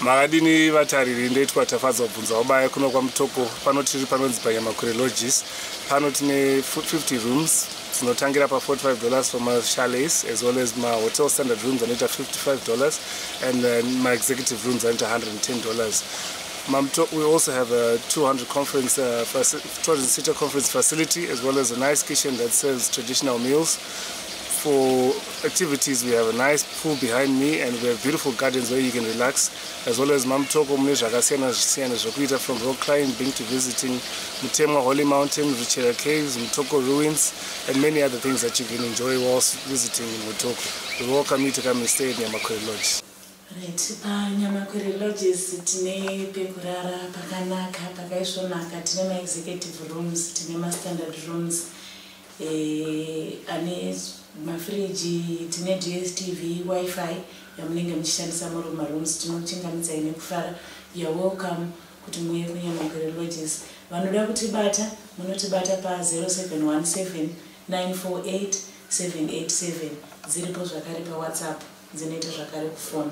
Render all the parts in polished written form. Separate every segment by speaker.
Speaker 1: Makadini vatariri, ndoitwa Tafadzwa Bvunzawabaya kuno kwaMutoko. Pano tiri panonzi paNyamakore Lodges. Pano tine 50 rooms dzinotangira pa$45 for machalets, as well as mahotel standard rooms anoita $55 and then maexecutive rooms anoita $110. We also have a 200 seater conference facility, as well as a nice kitchen that serves traditional meals. For activities, we have a nice pool behind me, and we have beautiful gardens where you can relax, as well as maMutoko mune zvakasiyana siyana zvokuita, from rock climbing to visiting Mutemwa Holy Mountain, Ruchera Caves, Mutoko Ruins, and many other things that you can enjoy whilst visiting in Mutoko. We welcome you to come and stay at Nyamakore Lodge.
Speaker 2: Right, paNyamakwere Lodges tine pekurara pakanaka, pakaisvonaka. Tine maexecutive rooms, tine mastandard rooms ane mafiriji, tine DStv, WiFi yamunenge muchishandisa muri mumarooms. Tinokuchingamidzai nekufara. You are welcome kuti muuye kuNyamakwere Lodges. Vanoda kutibata, munotibata pa0717 948 787. Dziripo zvakare paWhatsApp, dzinoita zvakare kufona.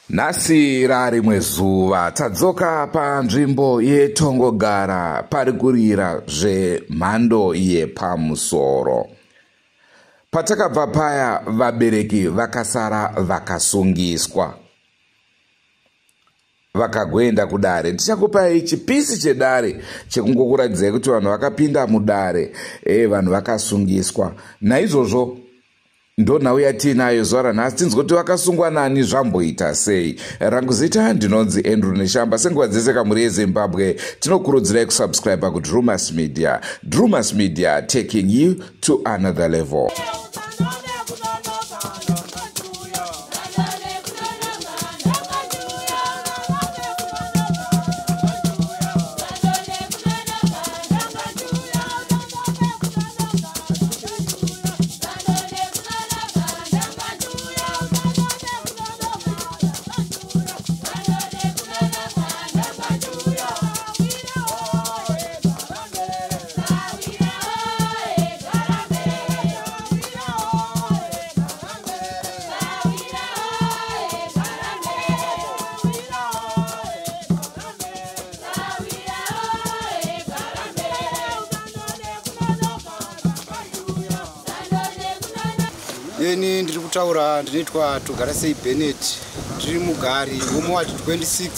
Speaker 3: Nhasi rarimwe zuva tadzoka panzvimbo yeTongogara, pari kurira zvemhando yepamusoro. Patakabva paya, vabereki vakasara vakasungiswa, vakagoenda kudare. Tichakupai chipisi chedare chekungokuratidzai kuti vanhu vakapinda mudare, vanhu vakasungiswa. Naizvozvo ndo nhau yatiinayo zuva ranhasi, tinzwa kuti vakasungwa nani, zvamboita sei. Rangu zita ndinonzi Andrew Neshamba. Senguva dzese, kamuri yeZimbabwe, tinokurudzirai kusubscribe kuDrumas Media. Drumas Media, taking you to another level.
Speaker 4: Ini ndiri kutaura ndinoitwa Togarasei Benet, ndiri mugari wemuward 26.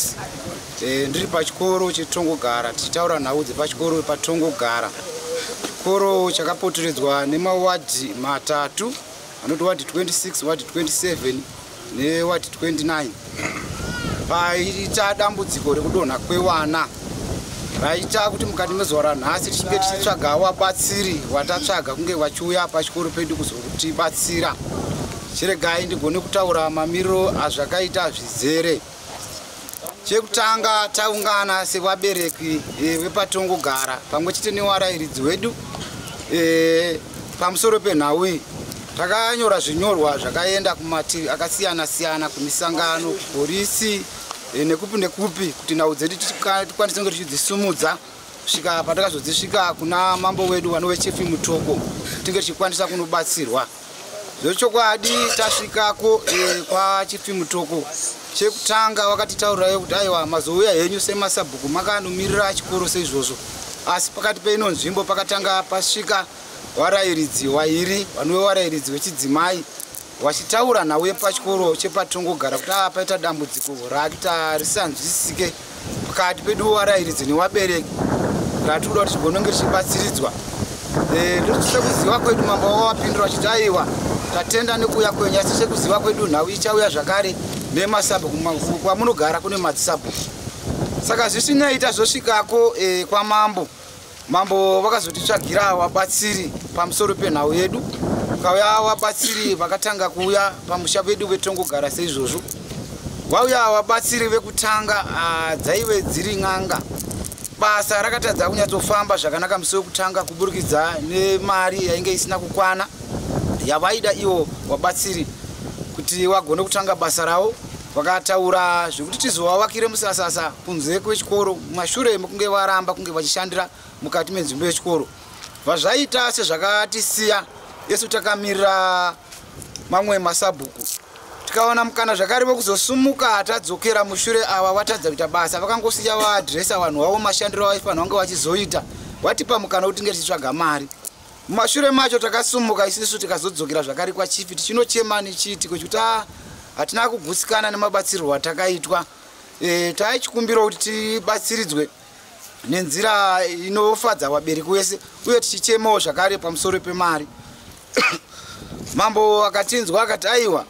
Speaker 4: Ndiri pachikoro cheTongogara, tichitaura nhau dzepachikoro paTongogara, chikoro chakapoteredzwa nemawadhi matatu anoti wadhi 26, wadhi 27 newadhi 29. Paita dambudziko rekudonha kwevana raita kuti mukati mezuva ranhasi tichinge tichitsvaga wabatsiri watatsvaga kunge vachiuya pachikoro pedu kuzotibatsira. Chiregai ndigone kutaura mamiriro azvakaita zvizere. Chekutanga, taungana sevabereki vepaTongogara pamwe chete newarairidzi wedu pamusoro penhau iyi. Takanyora zvinyorwa zvakaenda kumativi akasiyana siyana, kumisangano, kuporisi, nekupi nekupi, kuti nhau dzedu tikwanise kunge tichidzisumudza kusvika patakazodzisvika kuna mambo wedu vanove Chief Mutoko, tinge tichikwanisa kunobatsirwa. Zvechokwadi tasvikako kwaChief Mutoko, chekutanga vakatitaurirayo kuti aiwa, mazouya henyu semasabhuku makanomirira chikoro seizvozvo, asi pakati peino nzvimbo pakatanga pasvika warayiridzi wairi vanove warayiridzi vechidzimai vachitaura nhau yepachikoro chepaTongogara kuti aa, paita dambudziko rakuita risanzwisisike pakati pedu warayiridzi newabereki ratiri kuda kuti tigononge tichibatsiridzwa. Sekuziva kwedu, mambo wavapindura vachiti aiwa, tatenda nekuuya kwenyu, asi sekuziva kwedu nhau ichauya zvakare nemasabhuku. Kwamunogara kune madzisabhuku. Saka zvisinei tazosvikako kwamambo. Mambo vakazotitsvagira vabatsiri pamusoro penhau yedu. Kauya vabatsiri vakatanga kuuya pamusha vedu vetongogara seizvozvo. Vauya vabatsiri vekutanga dzaive dziri n'anga. Basa rakatadza kunyatsofamba zvakanaka musi wekutanga kuburikidza nemari yainge isina kukwana yavaida ivo vabatsiri kuti vagone kutanga basa ravo. Vakataura zvekuti tizovavakire musasasa kunze kwechikoro mashure mekunge varamba kunge vachishandira mukati menzvimbo yechikoro. Vazvaita sezvakatisiya isu takamirira mamwe masabhuku. Tikaona mukana zvakare wekuzosumuka tadzokera mushure ava vatadza kuita basa, vakangosiya vaadhiresa vanhu vavo mashandiro avaifanira kunge vachizoita, vatipa mukana wekuti tinge tichitsvaga mari. Mumashure macho takasumuka isusu tikazodzokera zvakare kwachifi tichinochema nechiitiko chekuti hatina kugutsikana nemabatsirwo atakaitwa. Taichikumbira kuti tibatsiridzwe nenzira inofadza vabereki wese uye tichichemawo zvakare pamusoro pemari. Mambo akatinzwa akati aiwa,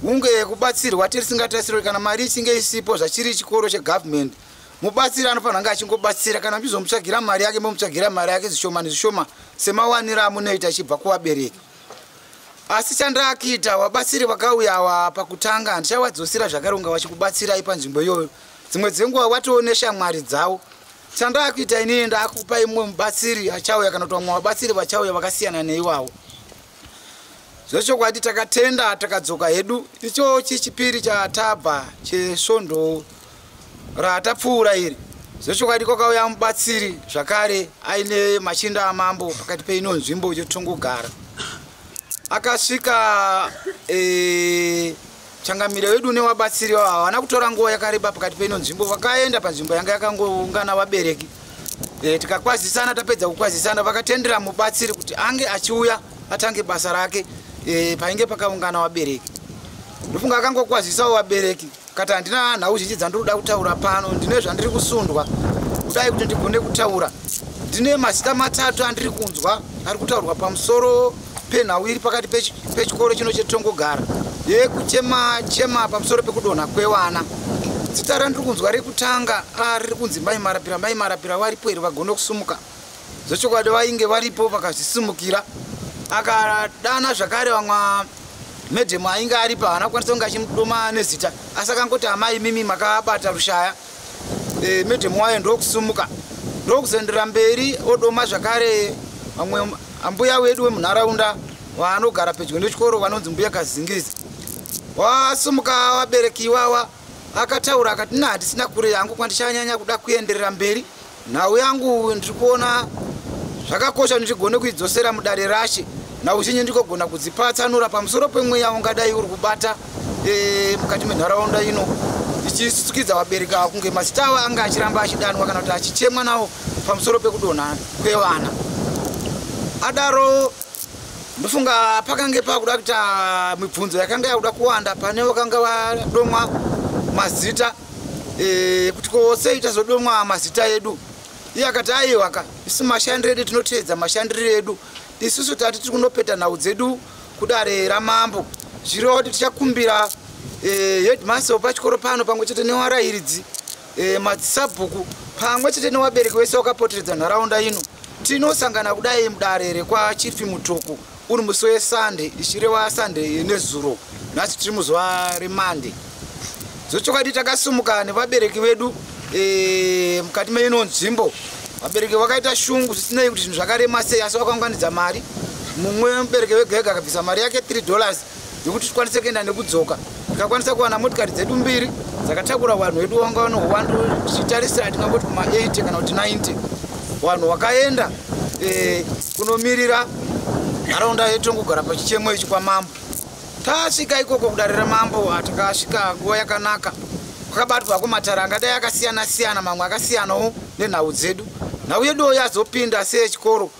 Speaker 4: unge kubatsirwa tirisingatarisirwe kana mari ichinge isipo zvachiri chikoro chegavhumendi. Mubatsiri anofanira kunge achingobatsira, kana muchizomutsvagira mari yake momutsvagira mari yake zvishoma nezvishoma semawaniro amunoita achibva kuvabereki. Asi chandakuita, vabatsiri vakauya pakutanga handichavadzosera zvakare kunge vachikubatsirai panzvimbo iyoyo. Dzimwe dzenguva vatoone shamwari dzavo. Chandakuita inini ndakupa imwe mubatsiri achauya kana kuti vamwe vabatsiri vachauya vakasiyana neiwavo. Zvechokwadi takatenda takadzoka hedu. Icho chechipiri chatabva chesvondo ratapfuura iri, zvechokwadi kwakauya mubatsiri zvakare aine machinda amambo pakati peino nzvimbo yetongogara. Akasvika changamire wedu nevabatsiri vavo havana kutora nguva yakareba pakati peino nzvimbo, vakaenda panzvimbo yanga yakangoungana vabereki. Tikakwazisana, tapedza kukwazisana vakatendera mubatsiri kuti ange achiuya atange basa rake painge pakaungana vabereki. Ndofunga akangokwazisawo vabereki kati handina nhau zhinji dzandinoda kutaura pano, ndine zvandiri kusundwa kudai kuti ndigone kutaura. Ndine mazita matatu andiri kunzwa ari kutaurwa pamusoro penhau iri pakati pechikoro chino chetongogara yekuchema chema pamusoro pekudonha kwevana. Zita randiri kunzwa rekutanga riri kunzi Mai Marapira. Mai Marapira varipo here vagone kusumuka? Zvechokwadi vainge varipo vakazvisimukira. Akadana zvakare vamwe medhemu ainge aripo haana kukwanisa kunge achimudoma nezita, asi akangoti amai mimi makabata rushaya. Medhemu wayo ndokusumuka ndokuzoendera mberi odoma zvakare vamwe ambuya wedu wemunharaunda vanogara pedyo nechikoro vanonzi Mbuya Kazingizi. Wasumuka vabereki iwawa akataura akati na handisina kure yangu kwandichanyanya kuda kuenderera mberi, nhau yangu ndiri kuona zvakakosha ndigone kuidzosera mudare rashe. Nhau zhinji ndikogona kudzipatsanura pamusoro pemweya ungadai uri kubata mukati menharaunda ino, ichisukidza vabereki ava kunge mazita avo anga achiramba achidanwa kana kuti achichemwa nawo pamusoro pekudonha kwevana. Adaro ndofunga pakange pakuda kuita mibvunzo yakanga yakuda kuwanda pane vakanga vadomwa mazita kuti ko sei tazodomwa mazita edu. Iye akati aiwaka, isu mashandiro edu tinoteedza mashandiro edu, isusu tati tiri kunopeta nhau dzedu kudare ramambo. Zvireva kuti tichakumbira headmaster wepachikoro pano pamwe chete nevarairidzi, madzisabhuku pamwe chete nevabereki vese vakapoteredza nharaunda ino. Tinosangana kudai mudare rekwachifi Mutoko uri musi weSande, ichireva Sande nezuro, nhasi tiri muzuva remande. Zvechokwadi takasumuka nevabereki vedu mukati meino nzvimbo. Vabereki vakaita shungu zvisinei kuti zvinhu zvakarema sei, asi vakaunganidza mari. Mumwe mubereki wega wega akabvisa mari yake $3 yekuti tikwanise kuenda nekudzoka. Tikakwanisa kuwana motikari dzedu mbiri dzakatakura vanhu vedu vanga vane uwandu tichitarisira tingangoti kuma 80 kana kuti 90. Vanhu vakaenda kunomirira nharaunda yetongogara pachichemo ichi kwamambo. Tasvika ikoko kudare ramambo, takasvika nguva yakanaka. Kwakabatwako matare angadai akasiyana siyana, mamwe akasiyanawo nenhau dzedu. Nhau yeduwo yazopinda seyechikoro,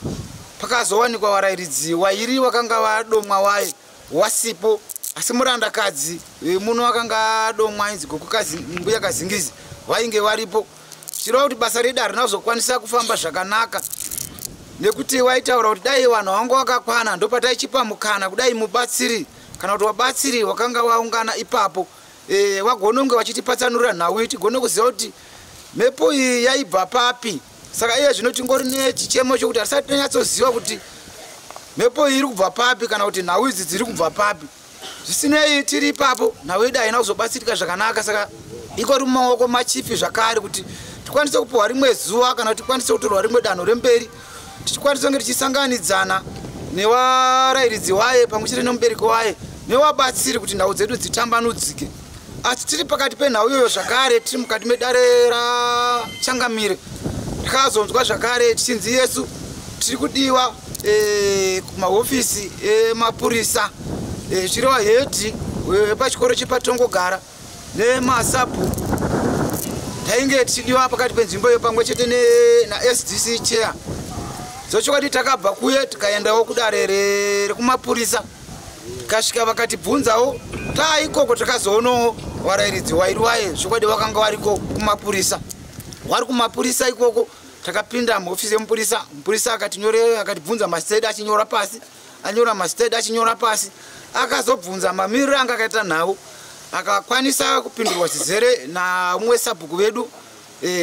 Speaker 4: pakazowanikwa varairidzi wairi vakanga vadomwa waye wasipo, asi murandakadzi muno akanga adomwa ainzi Mbuya Kazingizi vainge varipo. Zvichireva kuti basa redu harina kuzokwanisa kufamba zvakanaka nekuti vaitaura kuti dai vanhu vanga vakakwana ndopataichipa mukana kudai mubatsiri kana kuti vabatsiri vakanga vaungana ipapo vagone kunge vachitipatsanurira nhau iyi, tigone kuziva kuti Mhepo iyi yaibva papi? Saka iye zvino tingori nechichemo chokuti hatisati tanyatsoziva kuti mhepo iyi iri kubva papi kana kuti nhau idzi dziri kubva papi. Zvisinei, tiri ipapo, nhau yedu haina kuzobatsirika zvakanaka. Saka ikori mumaoko machifi zvakare kuti tikwanise kupiwa rimwe zuva kana kuti tikwanise kutorwa rimwe danho remberi, tichikwanisa kunge tichisanganidzana newarairidzi waye pamwe chete nemubereki waye newabatsiri kuti nhau dzedu dzitambanudzike. Asi tiri pakati penhau iyoyo zvakare, tiri mukati medare raChangamire, takazonzwa zvakare tichinzi yesu tiri kudiwa kumahofisi emapurisa, zvichireva head wepachikoro chepaTongogara nemasabhuku. Tainge tichidiwa pakati penzvimbo iyo pamwe chete naSDC chair. Zvochokwadi, takabva kuye tikaendawo kudare rekumapurisa, tikasvika vakatibvunzawo. Taaikoko takazoonawo varairidzi wairi waye, zvokwadi vakanga variko kumapurisa. Wari kumapurisa ikoko, takapinda muhofisi yemupurisa. Mupurisa akatinyore, akatibvunza mazita edu achinyora pasi. Anyora mazita edu achinyora pasi, akazobvunza mamiriro anga akaita nhau. Akakwanisa kupindurwa zvizere naumwe sabhuku vedu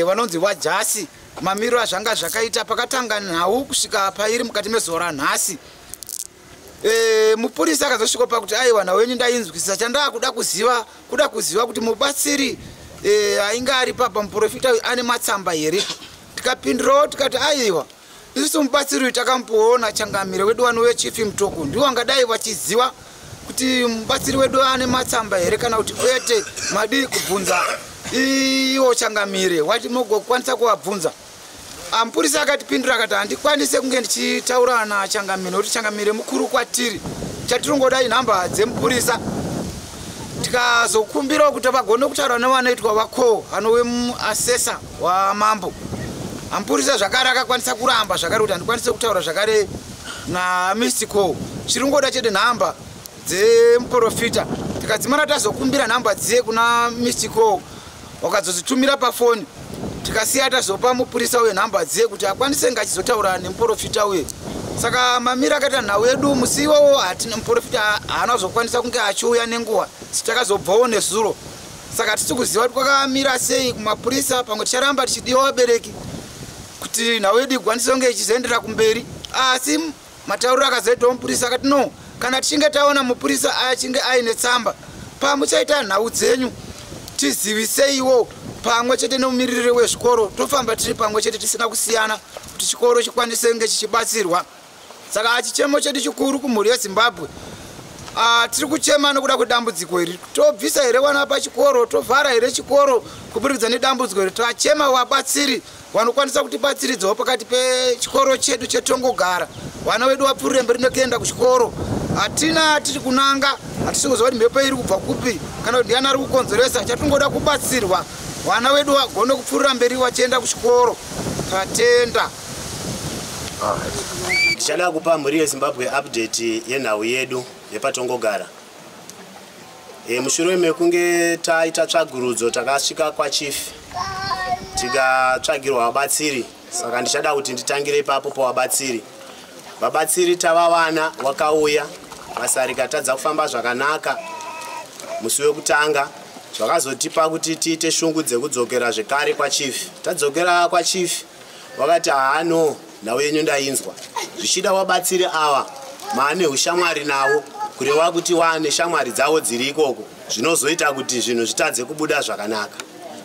Speaker 4: vanonzi vaJasi, mamiriro azvanga zvakaita pakatanga nhau kusvika pairi mukati mezuva ranhasi. Mupurisa akazosvika pakuti, "Aiwa, nhau yenyu ndainzwisisa. Chandaa kuziva, kuda kuziva kuti mubatsiri ainge ari papa, muprofita uyu, ane matsamba here?" Tikapindurawo tikati, "Aiwa, isusu mubatsiri uyu takamupiwawo Changamire wedu wanove Chief Mutoko. Ndiwo angadai vachiziva kuti mubatsiri wedu ane matsamba here kana kuti kwete. Madii kubvunza iwo Changamire wati mugokwanisa kuvabvunza?" Amupurisa akatipindura akati, "Handikwanise kunge ndichitaura naChangamire nokuti Changamire mukuru kwatiri. Chatirongoda inhamba dzemupurisa." Tikazokumbirawo kuti vagone kutaura nevanoitwa vako anove muasesa wamambo. Amupurisa zvakare akakwanisa kuramba zvakare kuti, "Handikwanise kutaura zvakare naMystical. Chiringoda chete nhamba dzemuprofita." Tikadzimara tazokumbira nhamba dziye kuna Mystical, wakazodzitumira pafoni. Tikasiya tazopa mupurisa uye nhamba dziye kuti akwanise nga achizotaura nemuprofita uye. Saka mamiro akaita nhau yedu musi iwowo, hatina muprofita, haana kuzokwanisa kunge achiuya nenguva. Takazobvawo nezuro, saka hatisi kuziva kuti kwakamira sei kumapurisa. Pamwe ticharamba tichidiwa vabereki kuti nhau yedu ikwanise kunge ichizoendera kumberi. Asi matauriro akazoitawo mupurisa, akati, "No, kana tichinge taona mupurisa achinge aine tsamba, pamuchaita nhau dzenyu tiziviseiwo pamwe chete nemumiriri wezvikoro. Tofamba tiri pamwe chete tisina kusiyana kuti chikoro chikwanise kunge chichibatsirwa." Saka chichemo chedu chikuru kumhuri yeZimbabwe, tiri kuchema nokuda kwedambudziko iri. Tobvisa here vana pachikoro? Tovhara here chikoro kuburikidza nedambudziko iri? Tachema vabatsiri vanokwanisa kutibatsiridzawo pakati pechikoro chedu cheTongogara, vana vedu vapfuurire mberi nekuenda kuchikoro. Hatina tiri kunanga, hatisi kuziva kuti mhepo iri kubva kupi kana kuti ndiani ari kukonzeresa. Chatingoda kubatsirwa, vana vedu vagone kupfuurira mberi vachienda kuchikoro. Tatenda.
Speaker 5: Ndichada kupa mhuri yeZimbabwe update yenhau yedu yepaTongogara. Mushure mekunge taita tsvagurudzo, takasvika kwachief tikatsvagirwa vabatsiri. Saka ndichada kuti nditangire ipapo pavabatsiri. Vabatsiri tavawana, wakauya, basa rikatadza kufamba zvakanaka musi wekutanga, zvakazotipa kuti tiite shungu dzekudzokera zvekare kwachief. Tadzokera kwachief, wakati, "Haano, nhau yenyu ndainzwa. Zvichida wabatsiri ava maane ushamwari navo, kureva kuti waane shamwari dzavo dziri ikoko, zvinozoita kuti zvinhu zvitadze kubuda zvakanaka.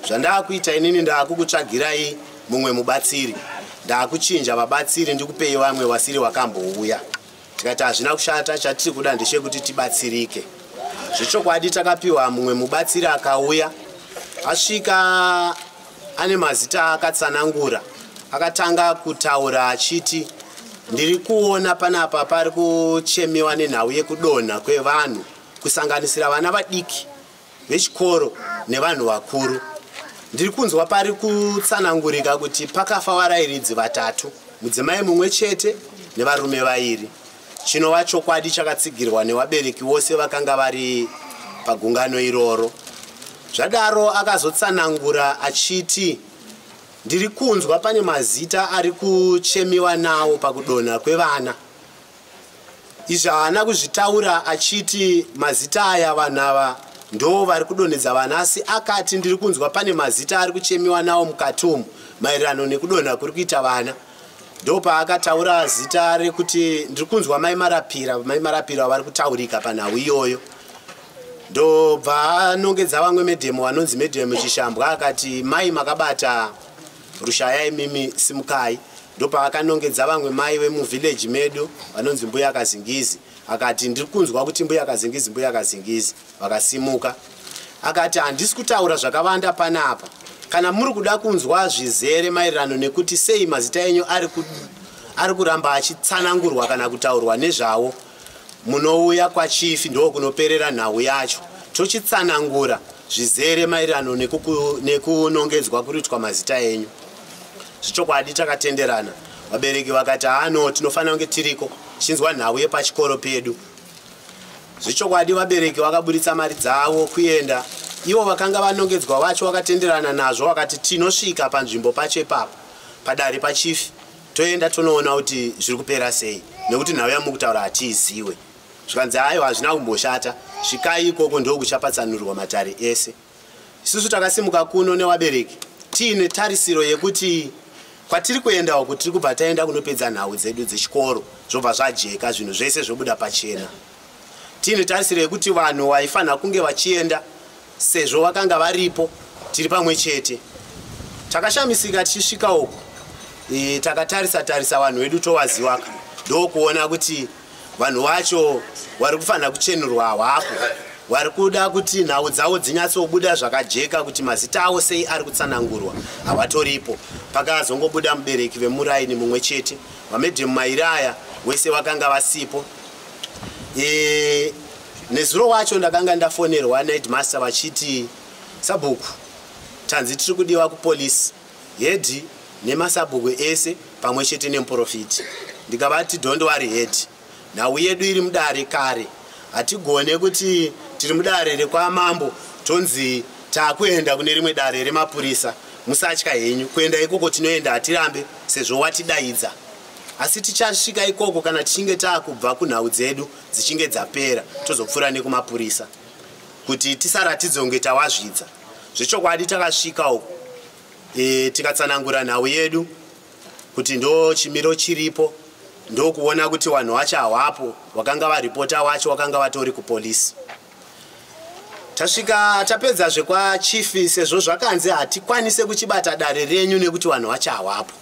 Speaker 5: Zvandaakuita inini, ndaakukutsvagirai mumwe mubatsiri. Ndaakuchinja vabatsiri, ndikupei vamwe vasiri wakambouya." Tikati, "Hazvina kushata, chatiri kuda ndechekuti tibatsirike." Zvechokwadi takapiwa mumwe mubatsiri akauya. Asvika, ane mazita akatsanangura. Akatanga kutaura achiti, "Ndiri kuona panapa pari kuchemiwa nenhau yekudonha kwevanhu, kusanganisira vana vadiki vechikoro nevanhu vakuru. Ndiri kunzwa pari kutsanangurika kuti pakafa varairidzi vatatu, mudzimai mumwe chete nevarume vairi, chinova chokwadi chakatsigirwa nevabereki vose vakanga vari pagungano iroro." Zvadaro akazotsanangura achiti, "Ndiri kunzwa pane mazita ari kuchemiwa nawo pakudonha kwevana." Izvi haana kuzvitaura achiti mazita aya vanhu ava Ndo vari kudonhedza vana, asi akati ndiri kunzwa pane mazita ari kuchemiwa nawo mukati umu maererano nekudonha kuri kuita vana. Ndopaakataura zita rekuti ndiri kunzwa Mai Marapira, Mai Marapira vari kutaurika panhau iyoyo. Ndobva anongedza vamwe medhemo vanonzi Medhemo Chishambwa, akati mai makabata rushaya imimi simukai. Ndopaakanongedza vamwe mai vemuvhileji medu vanonzi Mbuya Kazingizi, akati ndiri kunzwa kuti Mbuya Kazingizi, Mbuya Kazingizi. Vakasimuka. Akati handisi kutaura zvakawanda panapa, kana muri kuda kunzwa zvizere maererano nekuti sei mazita enyu ari kuramba achitsanangurwa kana kutaurwa nezvawo, munouya kwachifi, ndo kunoperera nhau yacho, tochitsanangura zvizere maererano nekunongedzwa kuriitwa mazita enyu. Zvichokwadi takatenderana. Vabereki vakati hano tinofanira kunge tiriko tichinzwa nhau yepachikoro pedu. Zvichokwadi vabereki vakaburitsa mari dzavo kuenda. Ivo vakanga vanongedzwa vacho vakatenderana nazvo, vakati tinosvika panzvimbo pacho ipapo padare pachifi, toenda tonoona kuti zviri kupera sei, nekuti nhau yamukutaura hatiiziwe. Zvikanzi aiwa, hazvina kumboshata, svikai ikoko ndokuchapatsanurwa matare ese. Isusu takasimuka kuno nevabereki tiine tarisiro yekuti kwatiri kuenda uku tiri kubva taenda kunopedza nhau dzedu dzechikoro, zvobva zvajeka, zvinhu zvese zvobuda pachena. Tiine tarisiro yekuti vanhu vaifanira kunge vachienda sezvo vakanga varipo tiri pamwe chete. Takashamisika tichisvika uku, takatarisa tarisa vanhu vedu tovaziwaka, ndokuona kuti vanhu vacho vari kufanira kuchenurwa havapo, vari kuda kuti nhau dzavo dzinyatsobuda zvakajeka kuti mazita avo sei ari kutsanangurwa havatoripo. Pakazongobuda mubereki vemuraini mumwe chete, vamedhemu Mairaya wese vakanga vasipo. Nezuro wacho ndakanga ndafonerwa naheadmaster vachiti sabhuku tanzi tiri kudiwa kupolisi, hedhi nemasabhuku ese pamwe chete nemuprofiti. Ndikavati don't worry head, nhau yedu iri mudare kare, hatigone kuti tiri mudare rekwamambo tonzi taakuenda kune rimwe dare remapurisa. Musatya henyu, kuenda ikoko tinoenda, hatirambe sezvo watidaidza, asi tichasvika ikoko kana tichinge taakubva kunhau dzedu dzichinge dzapera, tozopfuura nekumapurisa kuti tisaratidze kunge tawazvidza. Zvechokwadi takasvika uko, tikatsanangura nhau yedu kuti ndo chimiro chiripo, ndokuona kuti vanhu vacho havapo, vakanga varipota vacho vakanga vatori kupolisi. Tasvika tapedza zvekwachifi, sezvo zvakanzi hatikwanise kuchibata dare renyu nekuti vanhu vacho havapo.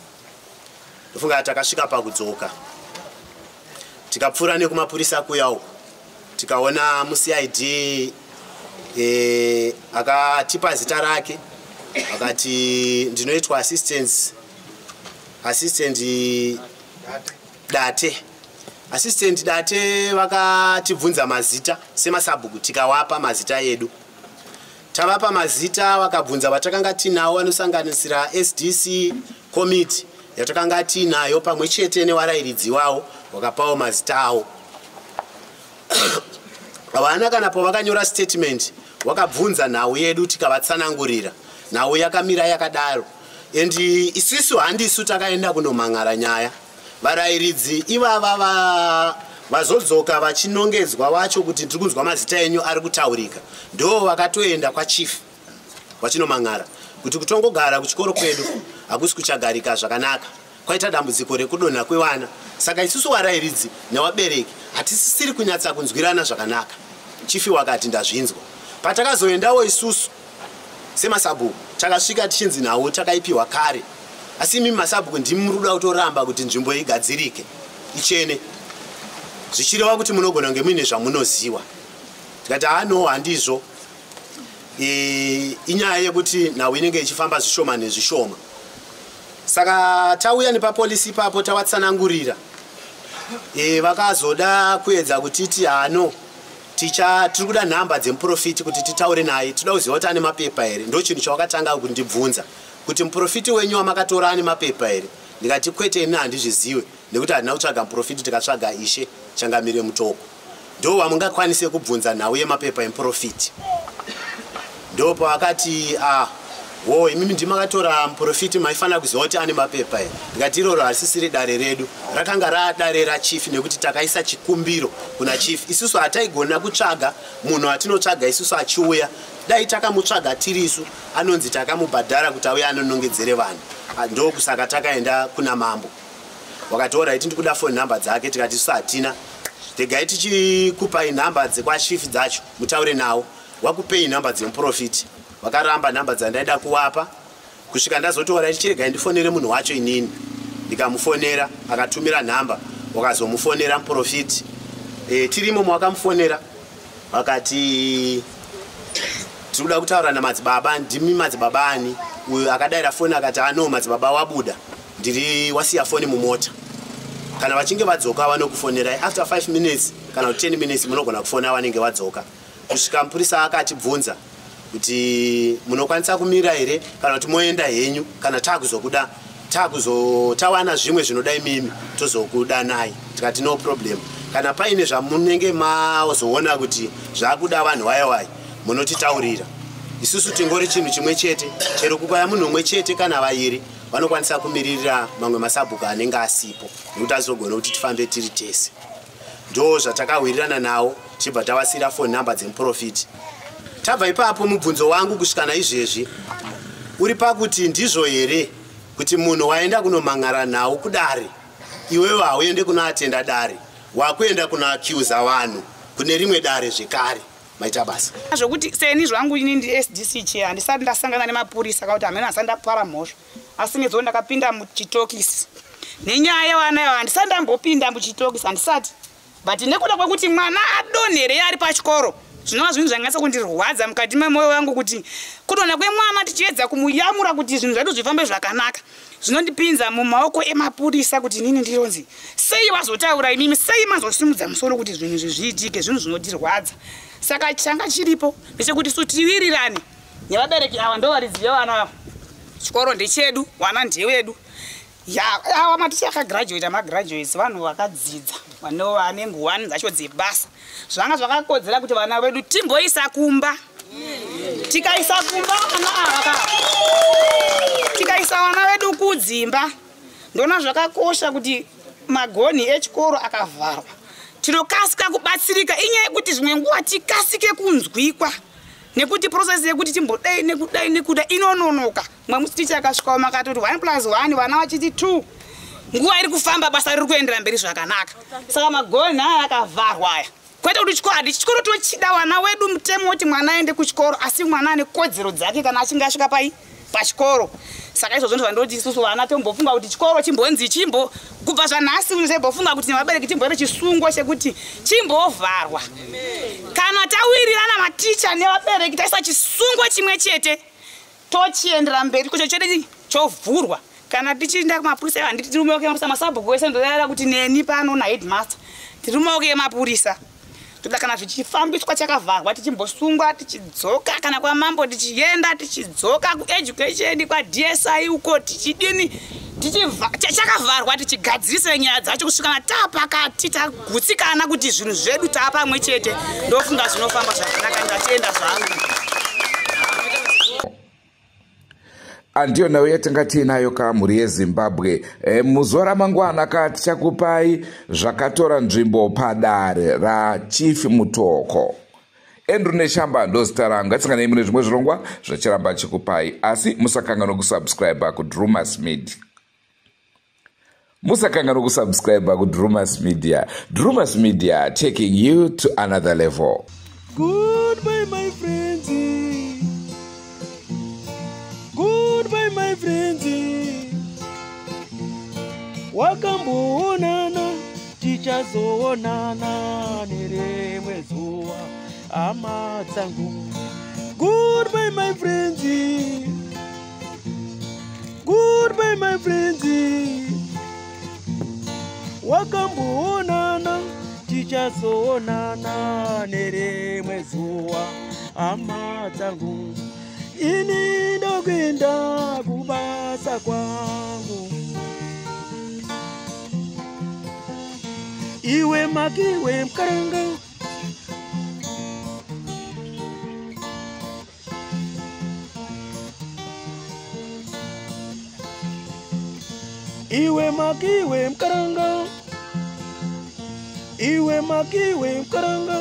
Speaker 5: Ndofunga takasvika pakudzoka tikapfuura nekumapurisa kuya uko, tikaona muCID, akatipa zita rake, akati ndinoitwa assistant Date, assistant Date. Vakatibvunza mazita semasabhuku, tikawapa mazita edu. Tavapa mazita, vakabvunza vatakanga tinawo vanosanganisira SDC committee yatakanga tiinayo pamwe chete nevarairidzi wavo, vakapawo mazita avo. Havana kana pavakanyora statement, wakabvunza nhau yedu, tikavatsanangurira nhau yakamira yakadaro. And isusu handisu takaenda kunomhan'ara nyaya, varairidzi ivava vazodzoka vachinongedzwa vacho kuti tiri kunzwa mazita enyu ari kutaurika, ndo vakatoenda kwachief vachinomhan'ara kuti kutongogara kuchikoro kwedu hakusi kuchagarika zvakanaka, kwaita dambudziko rekudonha kwevana, saka isusu varairidzi nevabereki hatisisiri kunyatsa kunzwirana zvakanaka. Chief wakati ndazvinzwa. Patakazoendawo isusu semasabhuku, takasvika tichinzi nhau takaipiwa kare, asi imi masabhuku ndimi muri kuda kutoramba kuti nzvimbo igadzirike ichene, zvichireva kuti munogona kunge muine zvamunoziva. Tikati hano handizvo, inyaya yekuti nhau inenge ichifamba zvishoma nezvishoma. Saka tauya nepapolisi ipapo tavatsanangurira, vakazoda kuedza kutiti hano tiri kuda nhamba dzemuprofiti kuti titaure naye, tinoda kuziva kuti ane mapepa here. Ndo chinhu chavakatanga kundibvunza kuti muprofiti wenyu wamakatora ane mapepa here. Ndikati kwete, ini handizvizive nekuti handina kutsvaga muprofiti, tikatsvaga Ishe Changamire Mutoko, ndo vamungakwanise kubvunza nhau yemapepa emuprofiti. Ndo pavakati ah, Wo, imimi ndimakatora muprofiti, maifanira kuziva kuti ane mapepa here. Ndikati iroro harisisiri dare redu, rakanga raadare rachief, nekuti takaisa chikumbiro kuna chief. Isusu hataigona kutsvaga munhu atinotsvaga isusu achiuya. Dai takamutsvaga tirisu, anonzi takamubhadhara kuti auye anonongedzere vanhu. Ndokusaka takaenda kuna mambo. Wakati alright, ndikuda phone number dzake. Tikati isu hatina, regai tichikupai nhamba dzekwachief dzacho mutaure nawo, wakupei nhamba dzemuprofiti. Vakaramba nhamba dzandaida kuvapa kusvika ndazoti alright, chiregai ndifonere munhu wacho inini. Ndikamufonera, akatumira nhamba, wakazomufonera muprofiti. Tirimo mawakamufonera, vakati tiri kuda kutaura namadzibaba. Ndimi madzibaba ani? Uyu akadaira foni akati ano madzibaba wabuda, ndiri wasiya foni mumota, kana vachinge vadzoka vanokufonerai after 5 minutes kana kuti 10 minutes, munogona kufona vanenge vadzoka. Kusvika mupurisa akatibvunza kuti munokwanisa kumira here kana kuti moenda henyu, kana taakuzokuda takuzotawana zvimwe zvinoda imimi tozokudanai. Tikati no problem, kana paine zvamunenge mazoona kuti zvakuda vanhu vaya munotitaurira. Isusu tingori chinhu chimwe chete, chero kukaya munhu umwe chete kana vairi vanokwanisa kumiririra mamwe masabhuku anenge asipo, nekuti azogona kuti tifambe tiri tese. Ndo zvatakawirirana nawo, tichibva tavasiyira phone number dzemuprofiti. Tabva ipapo, mubvunzo wangu kusvika naizvezvi uri pakuti ndizvo here kuti munhu waenda kunomhan'ara nhau kudare, iwewe hauende kunoatenda dare, wakuenda kunoacusa vanhu kune rimwe dare zvekare? Maita basa.
Speaker 6: Zvokuti seni zvangu ini ndi SDC chair, handisati ndasangana nemapurisa kakuti hamene handisati ndapara mhosva, asi nedzo ndakapinda muchitokisi nenyaya yevana ava. Handisati ndambopinda muchitokisi, handisati, but nekuda kwekuti mwana adonherei ari pachikoro, zvinova zvinhu zvanyatsa kundirwadza mukati memwoyo wangu, kuti kudonha kwemwana tichiedza kumuyamura kuti zvinhu zvedu zvifambe zvakanaka, zvinondipinza mumaoko emapurisa, kuti inini ndironzi sei vazotaura imimi, sei mazosimudza musoro kuti zvinhu izvi zviitike. Zvinhu zvinotirwadza. Saka changa chiripo ndechekuti su tiwirirane nevabereki ava, ndo varidzi vevana ava. Chikoro ndechedu, vana ndewedu. Ya, ava maticha akagraduata, magraduates, vanhu vakadzidza, vane nguwani dzacho dzebasa. Zvanga zvakakodzera kuti vana vedu timboisa kumba. Tikaisa kumba vana ava, tikaisa vana vedu kudzimba, ndona zvakakosha kuti magonhi echikoro akavharwa, tinokasika kubatsirika. Inyaya yekuti zvimwe nguva tikasike kunzwikwa, nekuti process yekuti timbodai nekudai nekuda inononoka. Mwe musi ticha akasvikawo makatoti 1 plus 1, vana vachiti 2, nguva iri kufamba, basa riri kuendera mberi zvakanaka. Saka magonhi aya akavharwa aya, kwete kuti chikoro hadi, chikoro tochida vana wedu. Mutemo woti mwana aende kuchikoro, asi mwana ane kodzero dzake kana achinge asvika pai pachikoro. Saka izvozvo ndozvandoti isusu vana tombofunga kuti chikoro chimbonzi chimbo kubva zvanhasi unosembofunga kuti nevabereki timboita chisungo chekuti chimbovharwa. Kana tawirirana maticha nevabereki, taisa chisungo chimwe chete, tochiendera mberi kucho chedu chovhurwa. Kana tichienda kumapurisa, handiti tiri mumaoko emapurisa? Masabhuku ese ndodaira kuti neni pano naheadmaster tiri mumaoko emapurisa. Toda kana zvichifambiswa chakavharwa, tichimbosungwa, tichidzoka kana kwamambo, tichienda tichidzoka kueducation, kwaDSI uko, tichidini, chakavharwa, tichigadzirise nyaya dzacho kusvika taapakati tagutsikana kuti zvinhu zvedu taapamwe chete. Ndofunga zvinofamba zvakanaka. Ndatenda zvangu.
Speaker 3: Andiyo nhau yatanga tiinayo ka, mhuri yeZimbabwe. Muzuva ramangwana ka tichakupai zvakatora nzvimbo padare raChief Mutoko. Andrew Neshamba ndozita rangu. Ngatsanganei mune zvimwe zvirongwa zvachiramba chikupai, asi musakanganwa kusubscribe kuDrumas Media. Musakanganwa kusubscribe kuDrumas Media. Drumas Media, taking you to another level.
Speaker 7: Goodbye, my friends. Goodbye, my friends. Wakamboonana, tichazoonana nerimwe zuva, hama dzangu. Goodbye, my friends. Goodbye, my friends. Wakamboonana, tichazoonana nerimwe zuva, hama dzangu. Ini ndokuenda kubasa kwangu. Iwe makiwe mukaranga. Iwe makiwe mukaranga, iwe makiwe mukaranga.